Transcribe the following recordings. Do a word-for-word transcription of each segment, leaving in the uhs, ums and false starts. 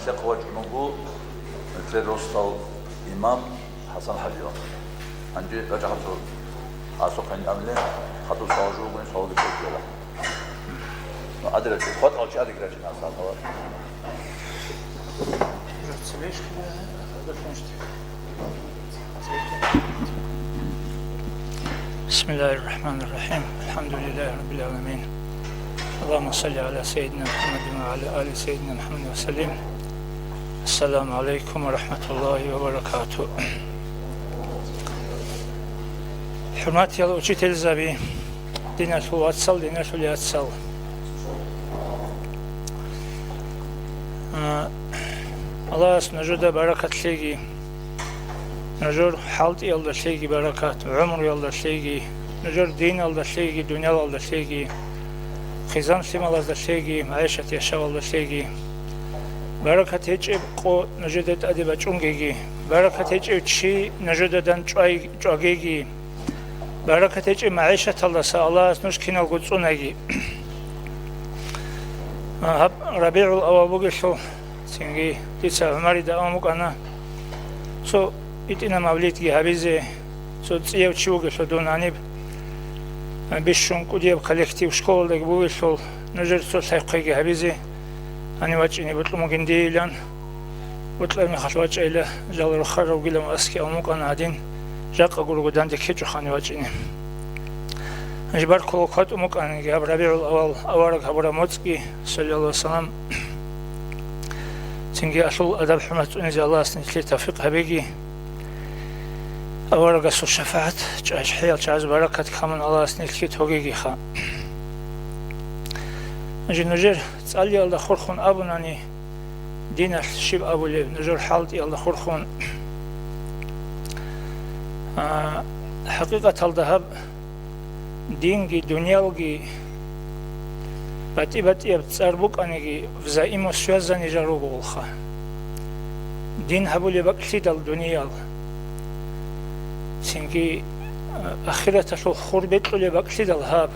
Цехъ вачӀун вуго нилъер росдал имам ХӀасан-хӀажи. Гьанже рачӀахъа цо гьасухъен абиле, хадуб суал жо бугони, суалги ккола. Ну, гьадин рачӀи, хватӀал чи гьадин рачӀина, сагӀат гьаб. بسم الله الرحمن الرحيم. الحمد لله رب العالمين. اللهم صل على سيدنا محمد وعلى آل سيدنا محمد وسلم. السلام عليكم ورحمة الله وبركاته. ХӀурматиял учительзаби, диналъул вацал, диналъул яцал. А, Аллагьас нужеда баракат лъеги. Нужер хӀалтӀиялда лъеги баракат, гӀумруялда лъеги, нужер диналда лъеги, дуниялалда лъеги, хъизан-лъималазда лъеги, магӀишат-яшавалда лъеги. Баракат гьечӀеб къо нужеда тӀаде бачӀунгеги, баракат гьечӀев чи нужеда дандчӀвай-, чӀвагеги, баракат гьечӀеб магӀишаталдаса Аллагьас нуж киналго цӀунаги. Гьаб РабигӀул-аввал бугелъул, цинги дица ГӀумарида абун букӀана, цо итӀина мавлидги гьабизе, цо цӀияв чи вугелъул дун гьаниб, бищун кӀудияб коллектив школалдаги бугелъул, нужер цо лъай-хъвейги гьабизе гьанив вачӀине бокьун бугин дийилан. Бокьараб мехалъ вачӀайила, жал рохарав вугилан ва аски абун букӀана гьадин, жакъа гурого данде ккечӀо гьанив вачӀине. Гьанже баркула кватӀун букӀаниги гьаб РабигӀул-аввал авараг гьабураб моцӀги, саллаллагьу гӀалайгьи ва саллам. Цинги алъул адаб-хӀурмат цӀунизе Аллагьас нилъее тавфикъ гьабеги, аварагасул шафагӀат, чӀахӀиял чагӀаз баракат камун Аллагьас нилъги тогегиха. Гьанже нужер цӀалиялда хурхун абунани, диналъ щиб абулеб, нужер хӀалтӀиялда хурхун. А, хӀакъикъаталда гьаб динги дуниялги батӀи-батӀияб цӀар букӀаниги, взаимосвязанижал ругоха. Дин гьабулеб бакӀлъидал дуниял, цинги, а, ахираталъул хур бекьулеб бакӀлъидал гьаб.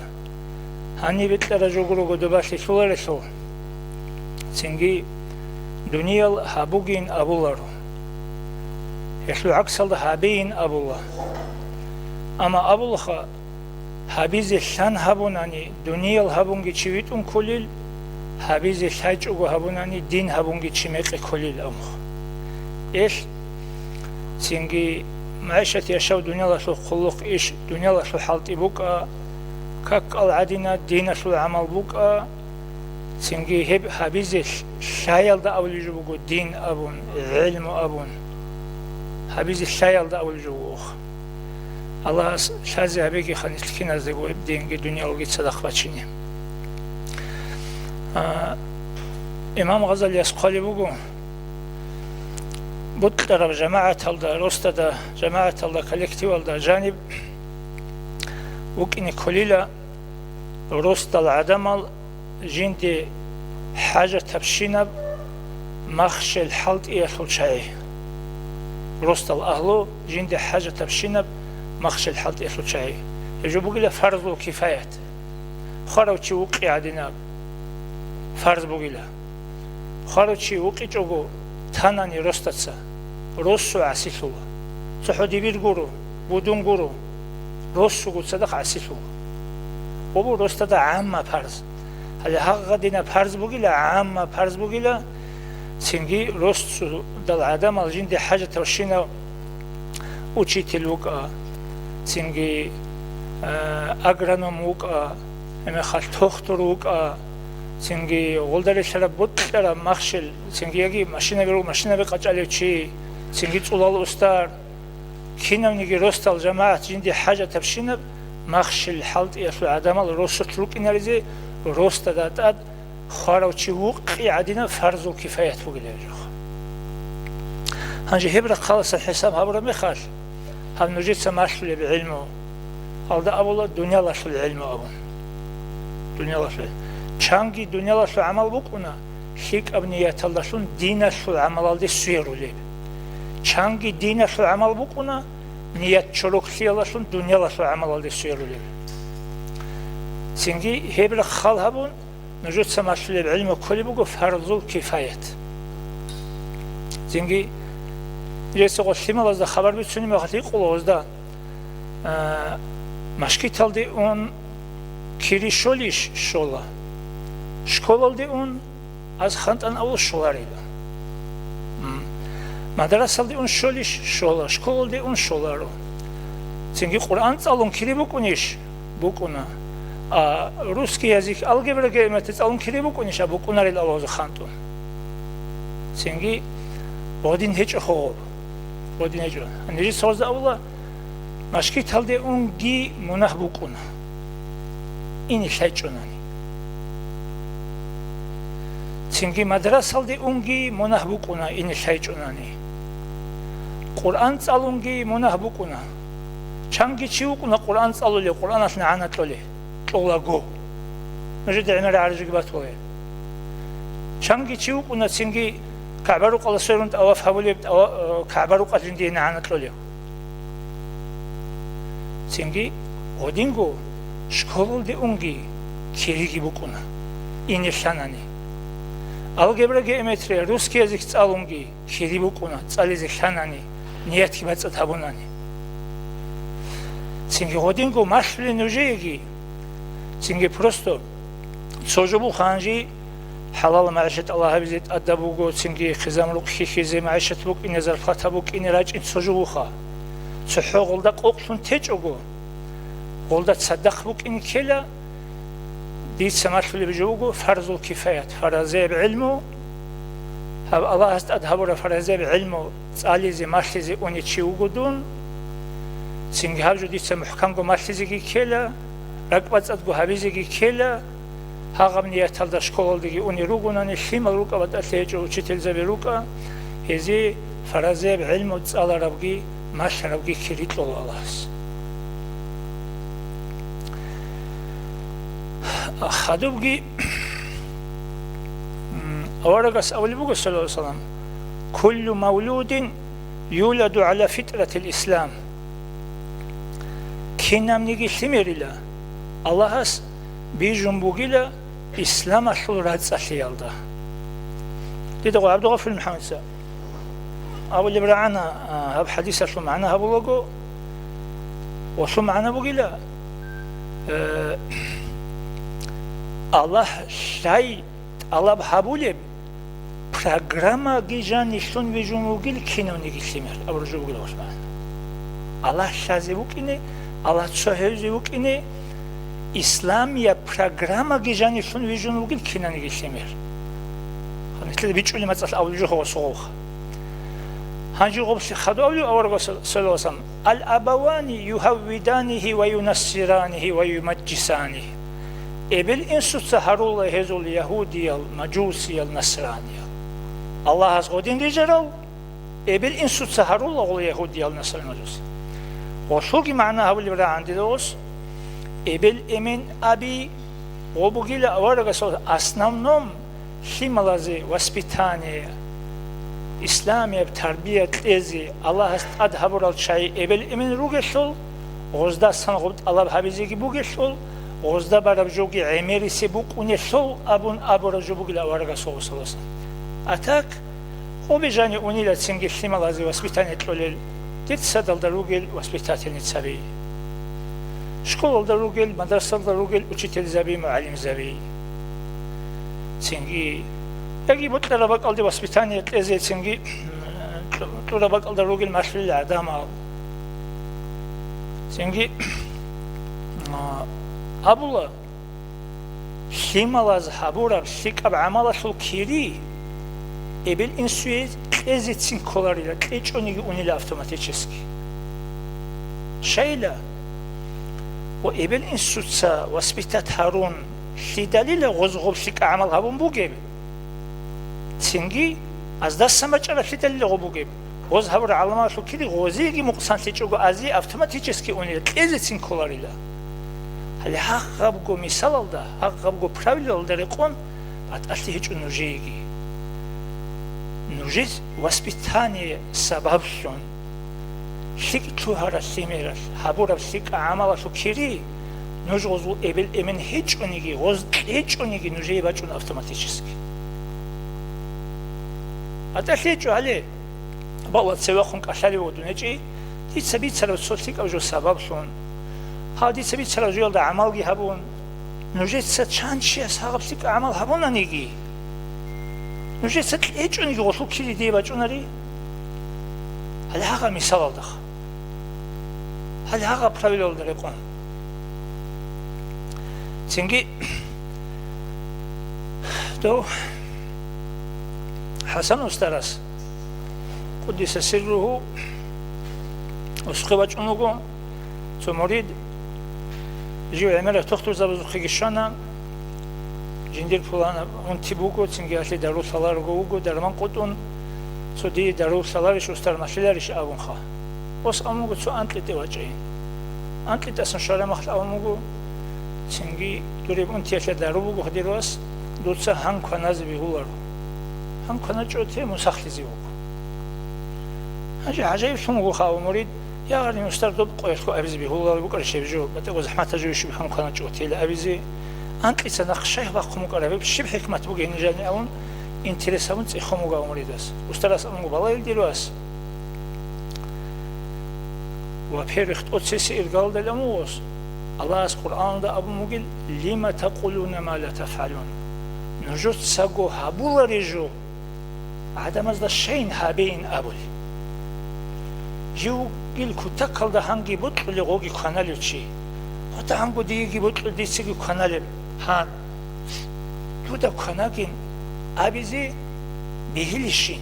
Гьаниб бекьараб жо гуро годобалъи лъоларелъул, цинги дуниял гьабугин абуларо. Гьелъул гӀаксалда гьабейин абула. Амма абулаха, гьабизе лъан гьабунани дуниял гьабунги чи витӀун кколил, гьабизе лъайчӀого гьабунани дин гьабунги чи мекъи кколил амха. Элъ, цинги магӀишат-яшав, дуниялалъул хъулухъ-иш, дуниялалъул хӀалтӀи букӀа, какал гӀадина диналъул гӀамал букӀа, цинги гьеб гьабизе лъ-, лъаялда абулеб жо буго дин абун, гӀелму абун. Гьабизе лъаялда абулеб жо буго. Аллагьас лъазе гьабегиха нилъ киназдаго гьеб динги дуниялги цадахъ бачине. А, Имам Гъазалияс хъвалеб буго, бокьараб жамагӀаталда, росдада, жамагӀаталда, коллективалда жаниб вукӀине кколила росдал гӀадамал жинде хӀажатабщинаб махщел хӀалтӀиялъул чагӀи. Росдал агьлу жинде хӀажатабщинаб махщел хӀалтӀиялъул чагӀи. Гьеб жо бугила фарзул кифаят. Хварав чи вукъи гӀадинаб фарз бугила. Хварав чи вукъичӀого танани росдаца, росу гӀасилъула. ЦохӀо дибир гуро, будун гуро, росуго цадахъ гӀасилъула. Гьобу росдада гӀамма парз. Гьале гьагъадина парз бугила, гӀамма парз бугила, цинги росдал гӀадамал жинде хӀажатавщинав учитель вукӀа, цинги, а, агроном вукӀа, гьемехалъ тохтур вукӀа, цинги гъолда релълъараб бокьараб махщел, цинги яги машинаби руго, машинаби къачӀалев чи, цинги цӀулал устар, кинавниги росдал жамагӀат жинде хӀажатабщинаб махщел хӀалтӀиялъул гӀадамал росулъ рукӀинаризе, росдада тӀад хварав чи вукъи гӀадинаб фарзул кифаят бугила гьеб жо. Гьанже гьеб рахъаласан хӀисаб гьабураб мехалъ, гьаб нужеца малъулеб гӀилму, алда абула дуниялалъул гӀилму абун. Дуниялалъул. Чанги дуниялалъул гӀамал букӀуна, лъикӀаб нияталдалъун диналъул гӀамалалде сверулеб. Чанги диналъул гӀамал букӀуна, ният чороклъиялдалъун дуниялалъул гӀамалалде сверулеб. Цинги гьеб рахъал гьабун, нужеца малъулеб гӀилму кколеб буго фарзул кифаят. Цинги гьесие гъолъ лъималазда хабар бицунеб мехалъ гьикъула гьезда, а, машгиталде ун кири щолищ? Щола. Школалде ун, аз хантӀан авал щоларила. М. Мадрасалде ун щолищ? Щола. Школалде ун щоларо. Цинги Къуръан цӀалун кири букӀунищ? БукӀуна. А русский язык, алгебра, геометрия цӀалун кири букӀунищ? А букӀунарил авалазул хантӀун. Цинги гъодин гьечӀо хогъоб. Гъодин гьечӀо. Нижеца гъозда авала, машгиталде унги мунагь букӀуна, ине лъайчӀунани. Цинги мадрасалде унги мунагь букӀуна, ине лъайчӀунани. Къуръан цӀалунги мунагь букӀуна. Чанги чи вукӀуна Къуръан цӀалулев, Къуръаналъ нагӀана кьолев, кьолаго. Нужеда гӀемер гӀаржиги батулев. Чанги чи вукӀуна, цинги КагӀба рукъалда сверун тӀаваф гьабулев, тӀава-, э, КагӀба рукъалъ жиндие нагӀана кьолев. Цинги гъодинго школалде унги кириги букӀуна, ине лъанани. Алгебра, геометрия, русский язык цӀалунги кири букӀуна, цӀализе лъанани, ниятги бацӀцӀад гьабунани. Цинги гъодинго малъулел нужееги, цинги просто цо жо буго гьанже хӀалал магӀишат Аллагь гьабизе тӀадаб буго, цинги хъизан-рукъ хьихьизе, магӀишат букӀине, зарплата букӀине рачӀин цо жо буго. ЦохӀо гъолда къокълъун течӀого, гъолда цадахъ букӀине ккела, дица малъулеб жо буго фарзул кифаят, фаразияб гӀилму, гьаб Аллагьас тӀад гьабураб фаразияб гӀилму цӀализе, малъизе унев чи вуго дун, цинги гьаб жо дица мухӀканго малъизеги ккела, ракӀбацӀцӀадго гьабизеги ккела, гьагъаб нияталда школалдеги унел ругонани, лъимал рукӀа, батӀалъи гьечӀо, учительзаби рукӀа, гьезие фаразияб гӀилму цӀаларабги малъарабги кири кьола Аллагьас. Хадубги, м, аварагас абулеб буго, саллаллагьу гӀалайгьи ва саллам: «Куллу мавлудин юладу гӀала фитратил ислам». Кинабниги лъимерила Аллагьас бижун бугила исламалъул рацӀцӀалъиялда. Дида гъо ГӀабдулгъафурил МухӀаммадица абулеб рагӀана, а, гьаб хӀадисалъул магӀна гьабулаго, гъолъул магӀна бугила, э, Аллагь лъай тӀалаб гьабулеб программаги жанилъун вижун вугил кинавниги лъимер абураб жо бугила гъолъул магӀна. Аллагь лъазе вукӀине, Аллагь цо гьевзе вукӀине, исламияб программаги жанилъун вижун вугил кинавниги лъимер. Гьанже бичӀчӀулеб мацӀалъ абулеб жо гъосухъ. Гьанже гъоблъи хадуб абулеб аварагас, саллаллагьу гӀалайгьи ва саллам: «Ал-абавани югьаввиданигьи ва юнассиранигьи ва юмаджисанигьи». Эбел-инсуца гьарула гьезул ягьудиял, мажусиял, насраниял. Аллагьас гъодин рижарал, эбел-инсуца гьарула гъола ягьудиял, насран, мажусиял. Гъолъулги магӀна гьабулеб рагӀан дида гъос, эбел-эмен аби гъо бугила аварагасул основном лъималазе воспитание, исламияб тарбия кьезе Аллагьас тӀад гьабурал чагӀи эбел-эмен ругелъул, гъоздасан гъоб тӀалаб гьабизеги бугелъул, гъозда бараб жоги гӀемерисеб букӀунелъул абун абураб жо бугила аварагасул, саллаллагьу гӀалайгьи ва саллам. А так, гъоби жани унила цинги лъималазе воспитание кьолел детсадалда ругел воспитательницаби, школалда ругел, мадрасалда ругел учительзаби, мугӀалимзаби. Цинги, яги бокьараб бакӀалде воспитание кьезе, цинги, кьураб бакӀалда ругел малъулел гӀадамал. Цинги, а, абула, лъималаз гьабураб лъикӀаб гӀамалалъул кири эбел-инсуе кьезецин кколарила, кьечӀониги унила автоматически. Щайила? Ва эбел-инсуца воспитать гьарун лъидалила гъоз гъоб лъикӀа гӀамал гьабун бугеб? Цинги аздасан бачӀараб лъидалила гъо бугеб? Гъоз гьабураб гӀаламалъул кири гъозиеги мукъсанлъичӀого азе автоматически унила, кьезецин кколарила. Гьале гьагъабго мисалалда, гьагъабго правилалда рекъон батӀалъи гьечӀо нужееги. Нужер воспитание сабаблъун, лъикӀ лъугьаралъ лъимералъ гьабураб лъикӀа гӀамалалъул кири, нуж гъозул эбел-эмен гьечӀониги, гъоз кьечӀониги нужее бачӀун автоматически. БатӀалъи гьечӀо гьале, Балла цевехун кӀалъалев вуго дун гьечӀи, дица бицараб цо лъикӀаб жо сабаблъун. Гьав дица бицараб жоялда гӀамалги гьабун. Нужеца чан чияс гьагъаб лъикӀаб гӀамал гьабунаниги, нужеца кьечӀониги гъолъул кири дие бачӀунари? Гьале гьагъа мисалалдахъ. Гьале гьагъа правилалда рекъон. Цинги дов ХӀасан устарас, къуддиса сирругьу, усхъе бачӀун вуго, цо мурид жив гӀемераб тухтурзабазухъеги щвана, жиндир пуланаб унти буго, цинги гьалъе дару лъаларого вуго, дарман къутӀун, цо дие дару лъаларищ, устар малъиларищ абунха. Ос абун буго цо анкьитӀе вачӀайин. АнкьитӀасан щвараб мехалъ абун буго, цинги дуреб унтиялъе дару буго, гьадир вас, дуца гьан кваназе бегьуларо. Гьан кваначӀого те мусахлъизе вуго. Гьанже гӀажаиблъун вуго хаву мурид, я гъарин устар, доб къоялъго абизе бегьулареб букӀарищ гьеб жо, батӀего захӀматаб жо ищ гьан кваначӀого тела абизе. Анкьица нахъ щай бахъун букӀараб, гьеб щиб хӀикмат бугеб гьениб жаниб абун, интерес гьабун цӀехун вуго муридас. Устарас абун буго, балагье, дир вас. Во-первых, тӀоцеси иргалдал амугъос, Аллагьас Къуръаналда абун бугел: «Лима такъулуна ма ла тафгӀалун?» Нужецаго гьабуларищ жо, гӀадамазда щайин гьабейин абулеб. Жив вугил кутакалда гьанги бокьулев, гъоги кваналев чи. Гъода гьанго диеги бокьулев, дицаги кваналеб гьан. Дуда кванагин абизе бегьилищин?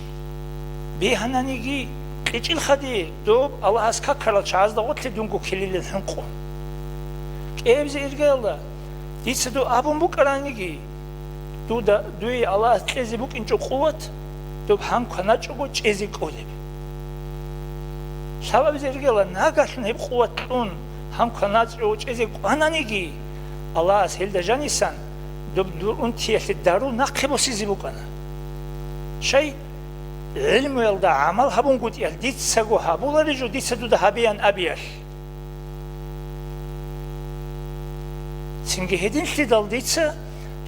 Бегьананиги, кьечӀил хадуй, доб Аллагьас какарал чагӀазда гъорлъе дунго ккелилан хӀинкъун. КӀиабизе иргаялда, дица дов абун букӀараниги, дуда, дуе Аллагьас кьезе букӀинчӀо къуват, доб гьан кваначӀого чӀезе кӀолеб. Лъабабизе иргаялда, нагагьлъун гьеб къуват кьун, гьан кваначӀого чӀезе кӀвананиги, Аллагьас гьелда жанисан доб дур унтиялъе дару нахъе босизе букӀана. Щай? ГӀилмуялда гӀамал гьабунгутӀиялъ, дицаго гьабуларищ жо дица дуда гьабеян абиялъ. Цинги гьединлъидал дица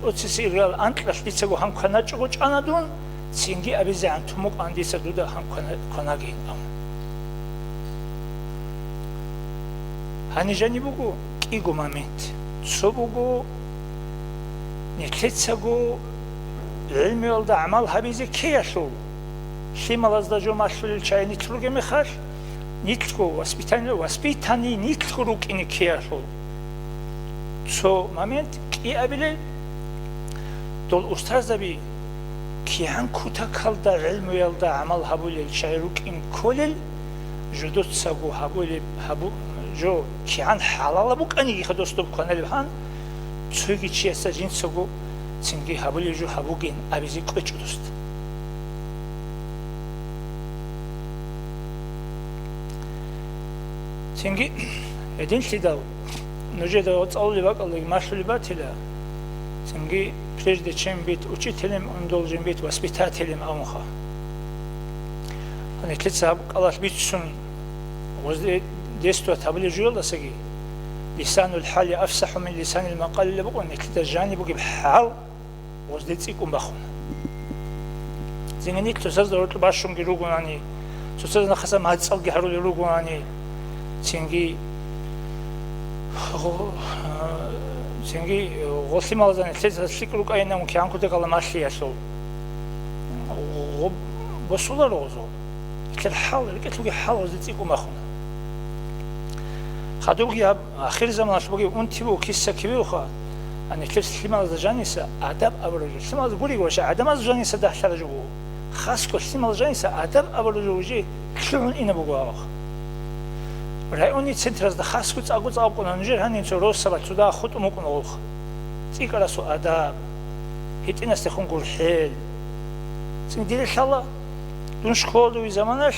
тӀоцеси иргал анкьалъ дицаго гьан кваначӀого чӀана дун, цинги абизегӀан тун букӀана дица дуда гьан квана-, кванагейин абун. Гьаниб жаниб буго кӀиго момент. Цо буго, нилъецаго гӀилмуялда гӀамал гьабизе ккеялъул, лъималазда жо малъулел чагӀи нилъ ругеб мехалъ, нилъго воспитание, воспитание нилъго рукӀине ккеялъул. Цо момент кӀиабилел, дол устарзаби кигӀан кутакалда гӀилмуялда гӀамал гьабулел чагӀи рукӀин кколел, жо дуцаго гьабулеб, гьабу-, жо кигӀан хӀалалаб букӀаниги хадас доб кваналеб гьан, цоги чиясда жинцаго цинги гьабулеб жо гьабугин абизе кӀвечӀо дос. Цинги гьединлъидал нужеда цӀалулеб бакӀалдаги малъулеб батила, цинги: «Прежде чем быть учителем, он должен быть воспитателем», – абунха. Гьанже нилъеца гьаб кӀалалъ бицун, гъозде действовать гьабулеб жоялдасаги, лисанул хӀали афсахӀу мин лисанил макъали букӀун, нилъеда жаниб бугеб хӀал гъозде цӀикӀкӀун бахуна. Цинги нилъ цоцазда гьоркьоб бащунги ругонани, цоцазда нахъасан мацӀалги гьарулел ругонани, цинги гъо-, цинги гъолъималазда нилъеца лъикӀ рукӀайинан кигӀан кутакалда малъиялъул гъо-, босуларо гъозул. Нилъер хӀал, рекӀелъулги хӀал гъозде цӀикӀкӀун бахуна. Хадубги гьаб ахирзаманалъ бугеб унти буго киса-кибеха, а нилъер лъималазда жаниса адаб абураб жо. Лъималаз гурего, ваша, гӀадамаз жаниса дагьлъараб жо буго. Хасго лъимал жаниса адаб абураб жо уже лъугӀун инаб буго гьаб. Районный центразда хасго цӀакъго-цӀакъго ккуна, нужер гьанин цо росабалъ цо дагь хутӀун букӀуна гъолха. ЦӀикӀкӀарасул адаб, гьитӀинасдехун гурхӀел. Цин дире лъала, дун школалда вугеб заманалъ,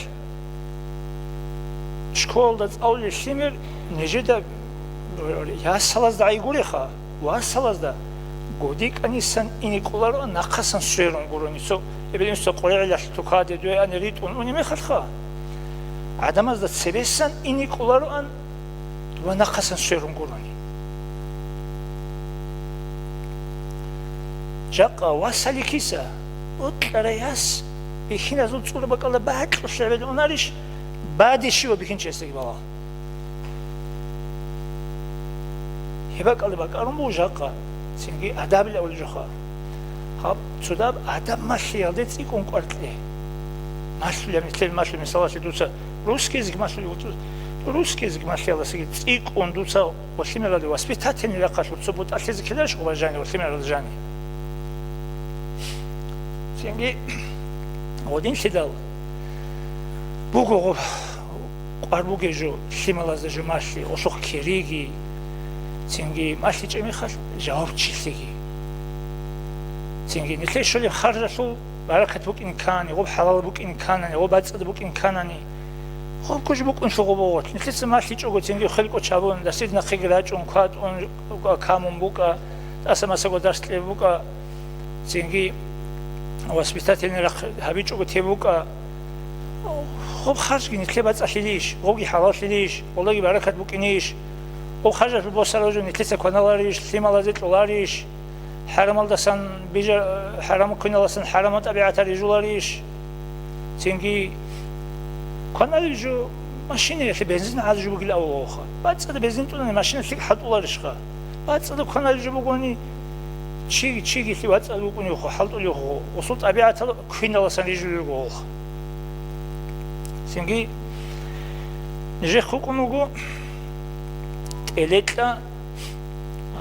школалда цӀалулел лъимер нижеда ясалазда гӀайгуреха, васалазда годикӀанисан ине кӀолароан нахъасан сверун гурони. Цо эбел-инсуца къваригӀелалъ тукаде дуе ани ритӀун уни мехалъха, гӀадамазда цебесан ине кӀолароан ва нахъасан сверун гурони. Жакъа васалихъиса, бокьарай яс, Бихьиназул цӀура бакӀалда бакьулъ гӀебед унарищ, бадищ ва бихьинчиясдаги балагьун? Гьеб бакӀалда бакӀарун буго жакъа, цинги адабилан абулеб жоха. Гьаб цодаб адаб малъиялде цӀикӀкӀун кӀвар кье. Малъулеб, нилъер малъу, мисалалъе, дуца русский язык малъулев вугев, русский язык малъиялдасаги цӀикӀкӀун дуца ва лъимералде воспитательный рахъалъур цо бутӀа лъезе ккеларищ гъоба жани ва лъимерал жани? Цинги гъодинлъидал буго гъоб кӀвар бугеб жо, лъималазда жо малъи, гъолъухъ кириги, цинги малъичӀеб мехалъ жавабчилъиги. Цинги нилъее щолеб харжалъул баракат букӀин ккани, гъоб хӀалал букӀин кканани, гъоб бацӀцӀад букӀин кканани, гъоб ккучӀ букӀунлъул гъоб гъорлъ. Нилъеца малъичӀого, цинги хвел-кӀоча гьабун, дасида нахъеги рачӀун, кватӀун, камун букӀа, тӀаса-масаго дарс кьеб букӀа, цинги воспитательный рахъ гьабичӀого теб букӀа. Гъоб харжги нилъее бацӀцӀалъилищ, гъобги хӀалаллъилищ, гъолдаги баракат букӀинищ? Гъоб харжалъул босараб жо нилъеца кваналарищ, лъималазе кьоларищ? ХӀарамалдасан бижа-, хӀарам квиналасан хӀарамал тӀабигӀатал рижуларищ? Цинги кваналеб жо машинаялъе бензин гӀадаб жо бугилан абулаха. БацӀцӀадаб бензин тӀунани машина лъикӀ хӀалтӀуларищха? БацӀцӀадаб кваналеб жо бугони, чи, чигилъи бацӀцӀадаб букӀуневха, хӀалтӀулевха, гъосул тӀабигӀатал квиналасан рижулел руго гъолха. Цинги нижехъ вукӀун вуго ТӀелекьа,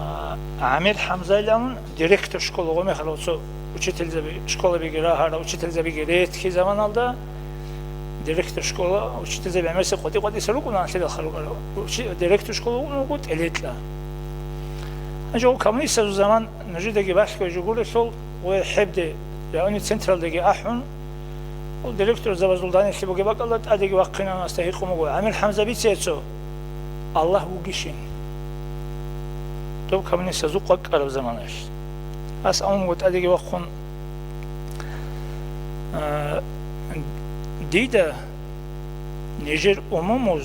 а, ГӀамир ХӀамзайилан директор школа гъо мехалъ, цо учительзаби, школабиги рагьарал учительзабиги ретхьи заманалда, директор школа, учительзаби гӀемерисеб къватӀи-къватӀиса рукӀуна, анлъидал хъа рукӀарал. Учи-, директор школа вукӀун вуго ТӀелекьа. Гьанже гъо коммунистазул заман нужедаги балъго жо гурелъул, гъо гьебде, районный централдаги ахӀун, гъол директорзабазул данделъи бугеб бакӀалда тӀадеги вахъинан, асда гьикъун буго, ГӀамир ХӀамзабица цо, Аллагь вугищин? Доб коммунистазул къвакӀараб заманаялъ. Ас абун буго тӀадеги вахъун, а, дида нижер умумуз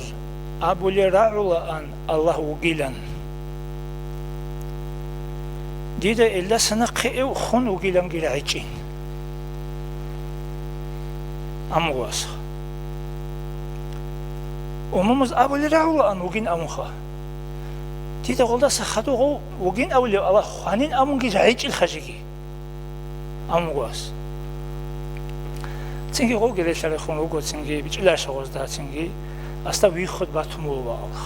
абулел рагӀулаан Аллагь вугилан. Дида илдаса нахъе эв хун вугиланги рагӀичӀин. Амма васха. Умумуз абулел рагӀулаан вугин абунха. Дида гъолдаса хадув гъов вугин абулев Аллагь хванин абунги рагӀичӀилха жеги. Амма вуго ас. Цинги гъовги релълъарехун руго, цинги бичӀчӀилаша гъозда, цинги асда виххуд батун вуго Аллагь.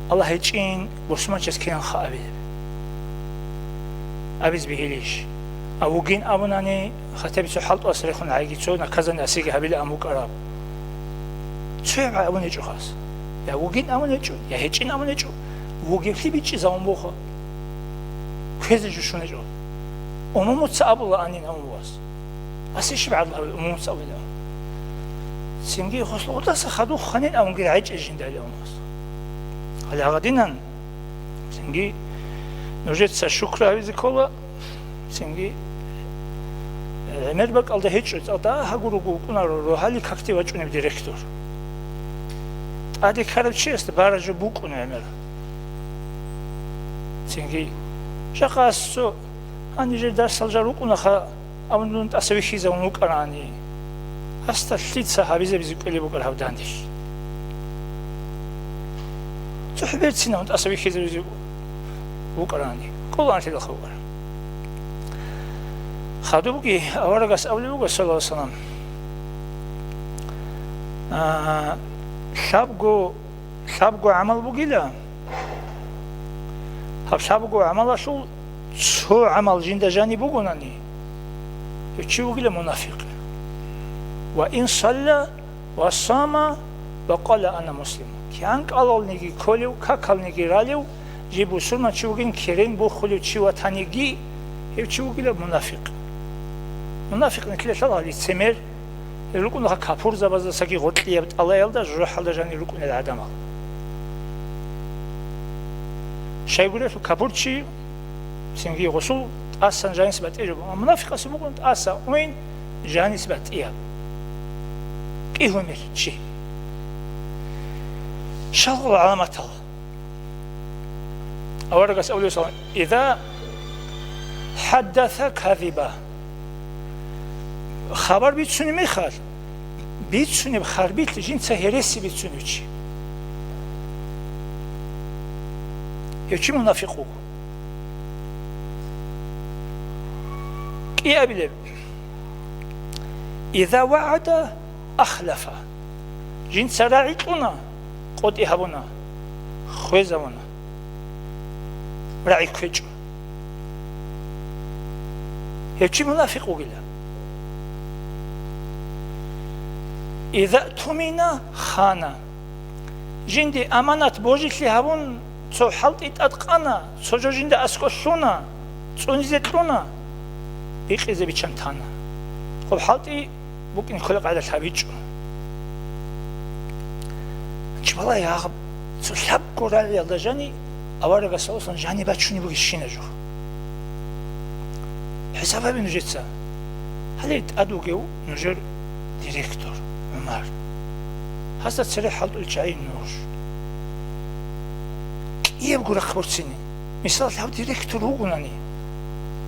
Аллагь гьечӀин бусурманчияс кинанха абилеб? Абиз бигьилищ? А вугин абунани, хатаби цо хӀалтӀуас рехун гӀайги, цо наказание асиги гьабилаан букӀараб. Цояб гӀай абун гьечӀо хас. Я вугин абун гьечӀо, я гьечӀин абун гьечӀо. Вугевлъи бичӀчӀизавун буго. Кквезе жо щун гьечӀо. Умумуца абулаанин абун буго ас. Асе щиб гӀадлу гьабил умумуца абулин абун? Цинги гъослугъудаса хадуб хванин абунги рагӀичӀел жиндали абун ас. Гьале гьагадинан, цинги нужеца шукру гьабизе ккола, цинги гӀемер бакӀалда гьечӀо, цӀалда гьагур руго вукӀунаро рогьалил какде вачӀунеб директор. ТӀаде ккарав чиясда бараб жо букӀуна гӀемер. Цинги жакъа ас цо, гьанижер дарсал жал рукӀунаха, абун дун тӀаса вихьизавун вукӀарани, асда лъица гьабизабизе кӀвелеб букӀар гьаб дандилъ? ЦохӀо берцинавун тӀаса вихьизабизе вукӀарани, кӀолаанлъидалха вукӀара. Хадубги аварагас абулеб буго, саллаллагьу гӀалайгьи вассалам, а, лъабго, лъабго гӀамал бугила, гьаб лъабго гӀамалалъул цо гӀамал жинда жаниб бугонани, гьев чи вугила мунафикъ. Ва ин салла ва сама ва къала: «Ана муслим». КигӀан кӀалалниги кколев, какалниги ралев, жив бусурманчи вугин керен бухулев чи ватаниги, гьев чи вугила мунафикъ. Мунафикъ нилъеда лъала лицемер, гьел рукӀунаха капурзабаздасаги гъоркьияб тӀалаялда жужахӀалда жанир рукӀунел гӀадамал. Щайгурелъул капурчи цинги гъосул тӀасан жанис батӀияб жо, мунафикъасул букӀун тӀаса уйин жанис батӀияб. КӀигьумир чи. Щалгъул гӀаламатал. Аварагас абулеб буго: «Иза хӀаддаса казиба». Хабар бицунеб мехалъ, бицунеб харбилъ жинца гьереси бицунев чи. Гьев чи мунафикъ вуго. КӀиабилеб: «Иза вагӀада ахлафа». Жинца рагӀи кьуна, къотӀи гьабуна, хвезавуна, рагӀи кквечӀо. Гьев чи мунафикъ вугила. «Иза тумина хана». Жинде аманат божилъи гьабун, цо хӀалтӀи тӀад къана, цо жо жинда аскӀор лъуна, цӀунизе кьуна, бикъизе биччан тана. Гъоб хӀалтӀи букӀин кколеб къайдалъ гьабичӀо. Чи балагье, гьаб цо лъабго рагӀиялда жани аварагас саллаллагьу гӀалайгьи ва саллам жаниб бачунеб бугебщинаб жо. ХӀисаб гьабе нужеца. Гьале тӀад вугев нужер директор ГӀумар. Гьасда цере хӀалтӀулел чагӀи нуж. КӀиябго рахъ борцине. Мисал, гьав директор вугонани,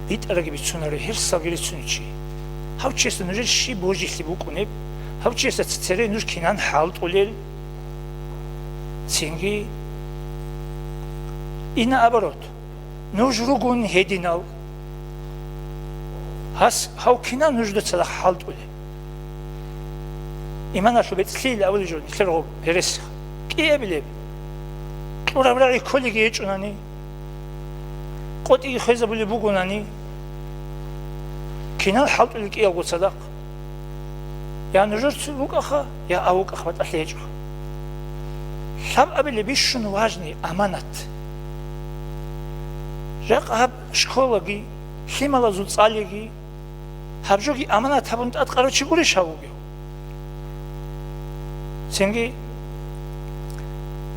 битӀарабги бицунаро, гьерсалги рицунев чи. Гьав чиясда нужер щиб божилъи букӀунеб? Гьав чиясда цере нуж кинан хӀалтӀулел? Цинги, и наоборот, нуж ругон гьединал. Гьас, гьав кинан нужда цадахъ хӀалтӀулел? Иманалъул бецӀлъиялъ абулеб жо нилъер гъоб гьересиха. КӀиабилеб: кьураб рагӀи кколеги гьечӀунани, къотӀиги хвезабулеб бугонани, кинал хӀалтӀулел кӀиялго цадахъ? Я нужер цо вукӀаха, я ав вукӀаха, батӀалъи гьечӀо. Лъабабилеб бищун важный аманат. Жакъа гьаб школаги, лъималазул цӀалиги, гьаб жоги аманат гьабун тӀадкъарав чи гурищ гьав вугев? Цинги,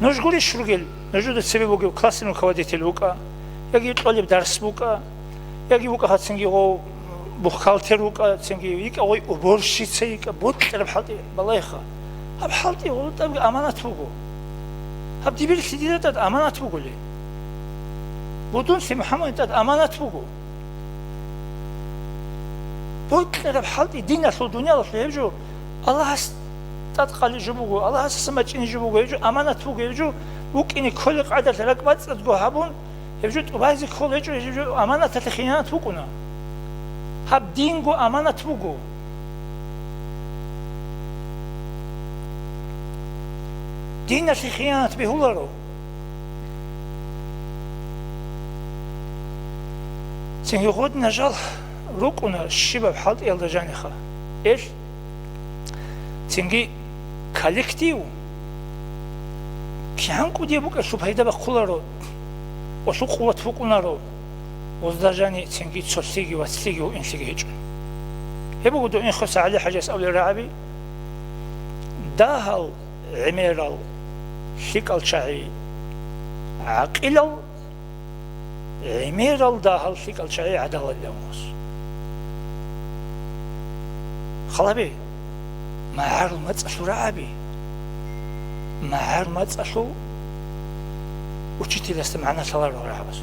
нуж гурищ ругел, нужеда цебе бугев классный руководитель вукӀа, яги кьолеб дарс букӀа, яги вукӀа гьацинги гъов бухгалтер вукӀа, цинги йикӀа гъой уборщица йикӀа, бокьараб хӀалтӀи балайха. Гьаб хӀалтӀи гъолтӀабги аманат буго. Гьаб дибирлъи дида тӀад аманат бугулей. Будунлъи МухӀаммадил тӀад аманат буго. Бокьараб хӀалтӀи диналъул, дуниялалъул гьеб жо Аллагьас тӀадкъали жо буго, Аллагьасаса мачӀини жо буго, гьеб жо аманат буго, гьеб жо букӀине кколеб къайдалъ ракӀбацӀцӀадго гьабун, гьеб жо тӀубазе ккол гьечӀо, гьеб жо аманаталъе хиянат букӀуна. Гьаб динго аманат буго. Диналъе хиянат бегьуларо. Цинги гъодинал жал рукӀуна щибаб хӀалтӀиялда жаниха. Эл, цинги коллектив кигӀан кӀудияб букӀалъул пайда бахъуларо, къолъул къуват букӀунаро, гъозда жани цинги цолъиги вацлъиги гьуинлъиги гьечӀо. Гьеб буго Дуинхоса ГӀали-хӀажияс абулел рагӀаби: дагьал гӀемерал лъикӀал чагӀи гӀакъилал, гӀемерал дагьал лъикӀал чагӀи гӀадалалилан вос. Халаби, магӀарул мацӀалъул рагӀаби, магӀарул мацӀалъул учителасда магӀна лъаларал рагӀабаз.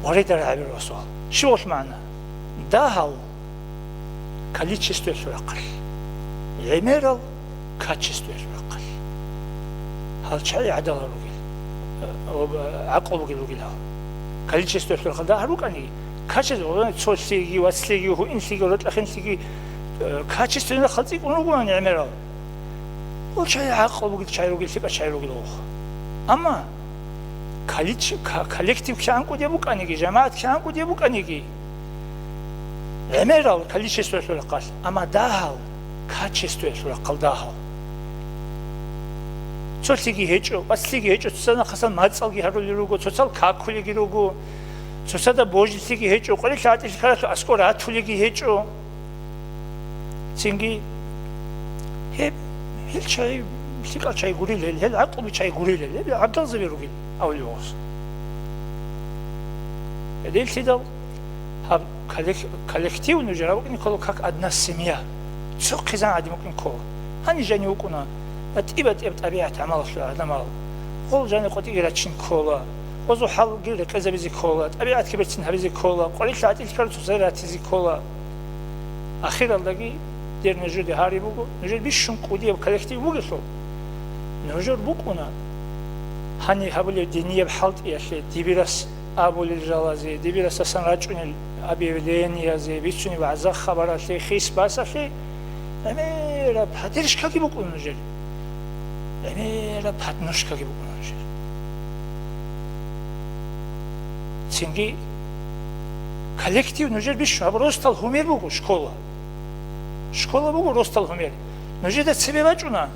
Варида рагӀабирал суал. Щивалъ магӀна? Дагьал количествоялъул рахъалъ, гӀемерал качествоялъул рахъалъ. Гьал чагӀи гӀадалал ругел, э, об-, гӀакълу бугел ругел гьал. Количествоялъул рахъалъ дагьал рукӀани, качество, цолъиги, вацлъиги, гьуинлъиги, рокьахинлъиги, э, качественный рахъал цӀикӀкӀун ругони гӀемерал. Гьал чагӀи гӀакълу бугел чагӀи ругел, лъикӀал чагӀи ругел гъух. Амма колич-, ка-, коллектив кигӀан кӀудияб букӀаниги, жамагӀат кигӀан кӀудияб букӀаниги, гӀемерал количествоялъул рахъалъ, амма дагьал качествоялъул рахъал дагьал. Цолъиги гьечӀо, вацлъиги гьечӀо, цоцазда нахъасан мацӀалги гьарулел руго, цоцал какулеги руго, цоцазда божилъиги гьечӀо, къварилъи гӀатӀилъи ккаралъул аскӀор ратулеги гьечӀо. Цинги гьеб, гьел чагӀи, лъикӀал чагӀи гурилел, гьел гӀакълуби чагӀи гурилел, гьел гӀадалзаби ругел авлугъос. Гьединлъидал гьаб коллек-, коллектив нужер абукӀине ккола как одна семья. Цо хъизан гӀадин букӀин ккола. Гьаниб жанив вукӀуна батӀи-батӀияб тӀабигӀат гӀамалалъул гӀадамал. Гъол жанив къватӀиги рачин ккола. Гъозу хӀалги рекъезабизе ккола, тӀабигӀатги берцин гьабизе ккола, къварилъа гӀатӀил ккарал цоцазда ратизе ккола. Ахиралдаги дер нужеде гьари буго, нужер бищун кӀудияб коллектив бугелъул, нужер букӀуна гьаниб гьабулеб динияб хӀалтӀиялъе, дибирас абулел жалазе, дибирасдасан рачӀунел объявлениезе, бицунеб вагӀза-хабаралъе, хис-басалъе гӀемераб поддержкаги букӀуна нужер. ГӀемераб подножкаги букӀуна нужер. Цинги коллектив нужер бищун, аб ростал гьумер буго школа. Школа буго ростал гьумер. Нужеда цебе бачӀуна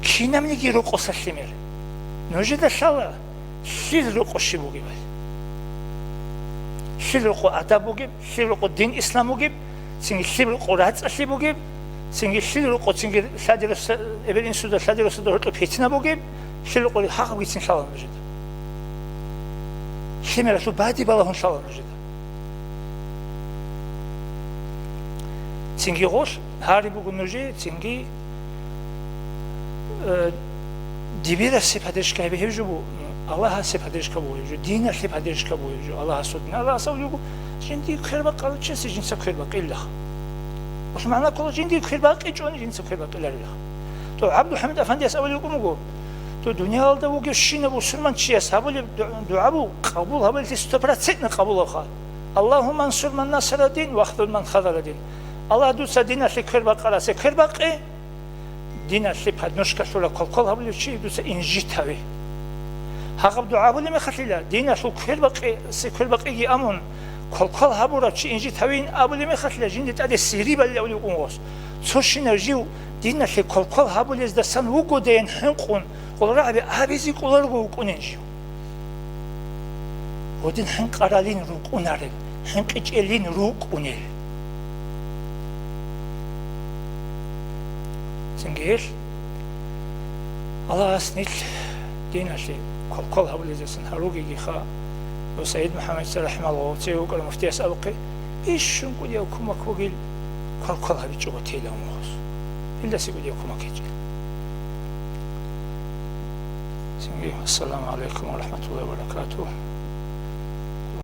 кинабниги рокъоса лъимер. Нужеда лъала лъил рокъо щиб бугебали. Лъил рокъо адаб бугеб, лъил рокъо дин ислам бугеб, цинги лъил рокъо рацӀцӀалъи бугеб, цинги лъил рокъо, цинги лъади-росса-, эбел-инсуда, лъади-росада гьоркьоб питна бугеб, лъил рокъо гьагъабгицин лъала нужеда. Лъимералъул бади балагьун лъала нужеда. Цинги гъолъ гьари буго нужее, цинги, э, дибирасе поддержка гьеб, гьеб жо бу-, Аллагьасе поддержка буго гьеб жо, диналъе поддержка буго гьеб жо, Аллагьасул дин. Аллагьас абулеб буго, жиндие квербакъарав чиясе жинца квербакъилаха. Гъолъ магӀна ккола, жиндие квербакъичӀони жинца квербакъиларилаха. То ГӀабдулхӀамид афандияс абулеб букӀун буго, то дуниялалда вугевщинав бусурманчияс гьабулеб ду-, дугӀа буго, къабул гьабулелъи стопроцентно къабулабха. Аллагьумма ансур ман насара дин, вахзул ман хазала дин. Аллагь, дуца диналъе квербакъарасе квербакъе, диналъе подножка лъурав квалквал гьабулев чи дуца инжит гьаве. Гьагъаб дугӀа гьабулеб мехалъила, диналъул квербакъи-, се квербакъиги амун, квалквал гьабурав чи инжит гьавин абулеб мехалъила, жинде тӀаде сири балила абулев вукӀун гъос. Цо щинав жив диналъе квалквал гьабулездасан вугодайин хӀинкъун, къуларагӀаби абизе кӀоларого вукӀунин жив. Гьудин хӀинкъаралин рукӀунарел, хӀинкъичӀелин рукӀунел. Цинги гьел Аллагьас нилъ диналъе квалквал гьабулезасан гьаругегиха, ва СагӀид МухӀаммадица рахӀимагьуллагь цеве вукӀарав муфтияс абухъе, бищун кӀудияв кумак бугел квалквал гьабичӀого тейилан вугьус. Гьелдасе кӀудияв кумак гьечӀел. Цинги, ассаламу гӀалайкум ва рахӀматуллагьи ва баракатугь.